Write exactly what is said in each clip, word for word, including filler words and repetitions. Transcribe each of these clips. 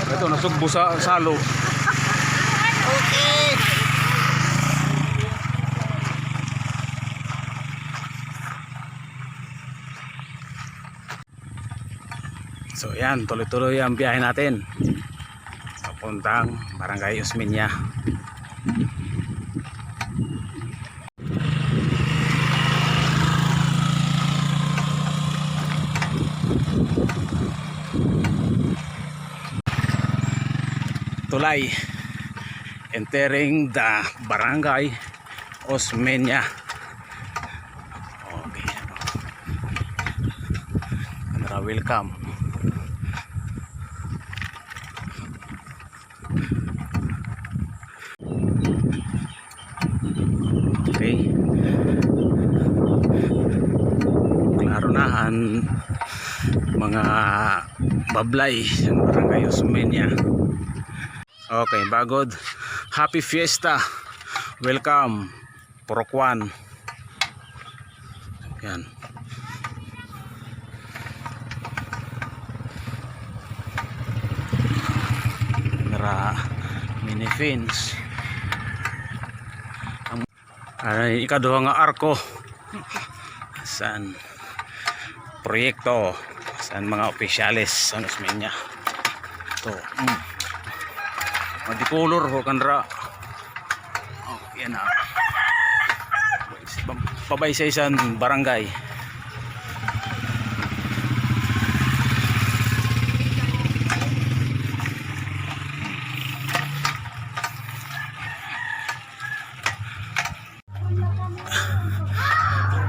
Ito, nasugbo sa salo. Okay. So, yan, tuloy-tuloy ang biyahe natin papuntang Barangay Osmeña. Tulay, entering the Barangay Osmeña. Okay. Welcome. Okay. Klaro na an mga bablay sa Barangay Osmeña. Okay, bagod. Happy Fiesta. Welcome. Purok One. Yan. Nara mini fence. An, ano, ikaduha nga arko san proyekto san mga opisyales san Osmeña. Ito, mm. Madikolor ho kanra. Oh, yan na. Pabaysay san barangay.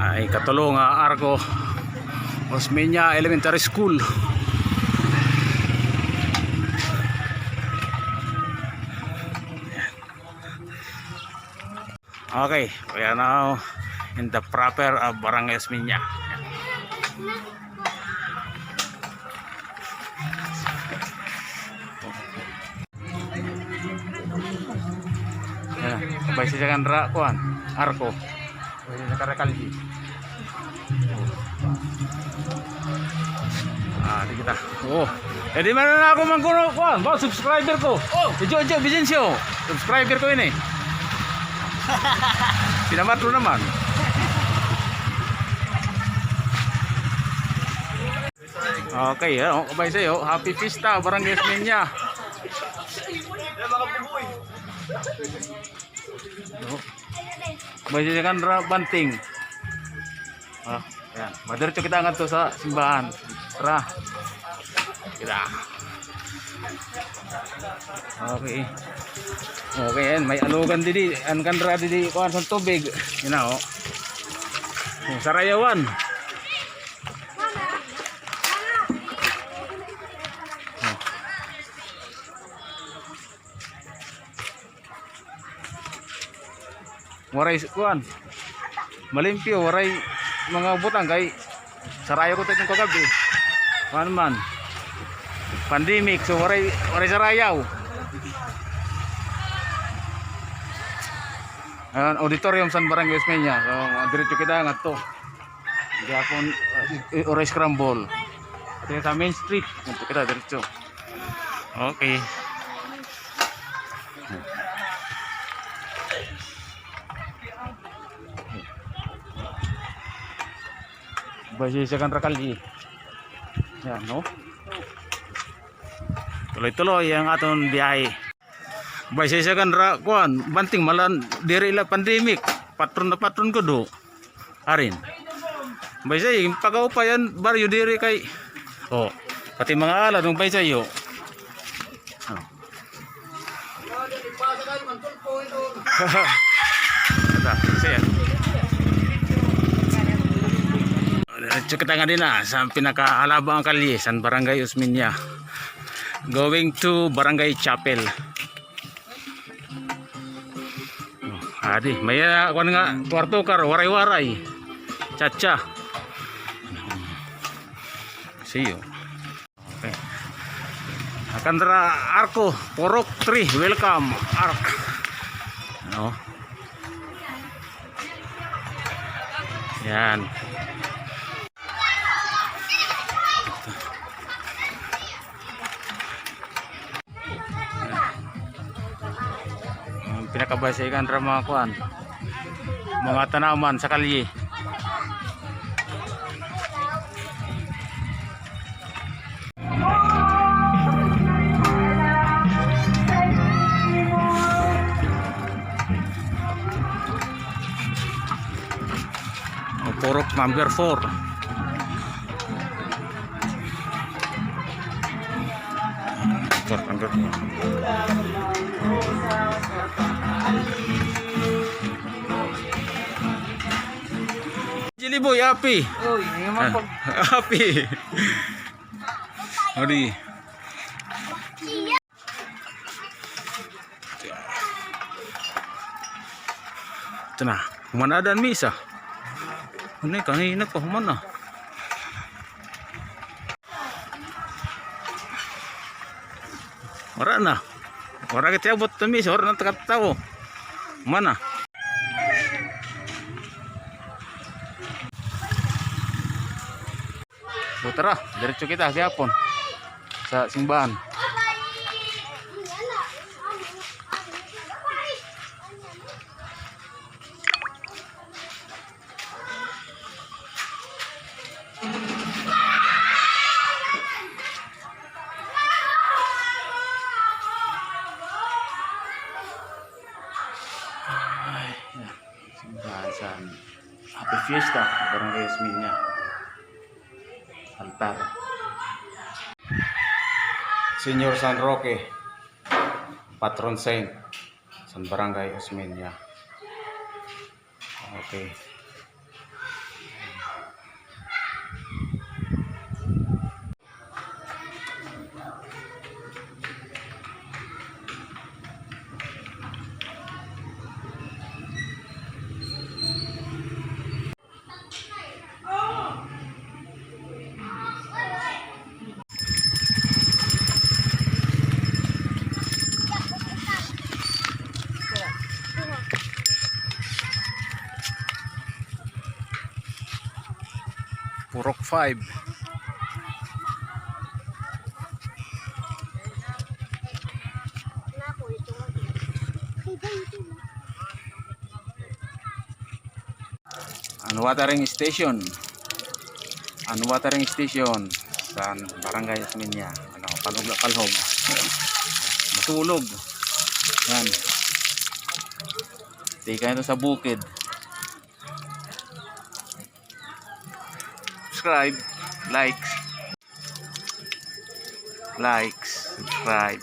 Ay, katulo nga arko. Osmeña Elementary School. Okay, we are now in the proper of Barangay Osmeña. Ayan, baysay siya kanra, kuan, arko. Baysay siya kanra kalye. Ah, di kita. Oo. Eh, di man na ako man kuno, kuan, ba, subscriber ko. Oh. Ijo, Ijo, Vicencio. Subscriber ko ini. Pinamatro naman. Okay, oh, kabaysay, oh. Happy Fiesta, Barangay Osmeña. Oh. Kabaysay siya kanra banting. Ah, yan. Madiretso kita ngadto sa simbahan. Tara. Kita. Okay. Okay, yan. May alugan didi. An kanra didi, kuan sa tubig. Yan na, oh. Oh, sarayawan. Oh. Waray s-, kuan. Malimpyo, waray mga butang kay sarayaw ko ito kagabi. Kuan man. Pandemic, so waray, waray sarayaw. Ayan, auditorium san Barangay Osmeña. So, diretso kita ngadto. Gihapon, uh, waray scramble. Ito sa main street. Ngadto kita diretso. Okay. Baysay siya kanra kalye. Yan, no? Tuloy-tuloy ang aton biyahe. Baysay siya kanra, kuan, banting malan, diri la pandemic. Patron na patron ko do. Arin. Baysay, pagaupay an baryo diri kay. Oh, pati mga alad, ang baysay, oh. Oh. Ada, saya. Diretso kita ngadto na sa pinakahalaba nga kalye, san Barangay Osmeña. Going to Barangay Chapel. Adi, may, ah, kuan nga, kwarto kar, waray-waray. Chacha. See you. Okay. Akan dira arko, Purok three, welcome, ark. Ano? Yan. Nakabasikan ra mga kuan. Mga tanaman sa kalye. O, purok number four. Number four. Jelly boy, api. Uy, ini man pag- Api. Adi. Ito na. Human na ada an misa. Ano, kanina pa, human na. Wara na. Wara kita abot na misa, wara na takatawo. Human na. So, tara, diretso kita gihapon sa simbahan. Ay, yan. Simbahan sa Happy Fiesta, Barangay Osmeña. Altar. Señor San Roque, patron saint san Barangay Osmeña. Okay. Purok five. An watering station. An watering station san Barangay Osmeña. Ano, palhog la, palhog. Matulog. Yan. Tikang ito sa bukid. Subscribe, likes. Likes, subscribe.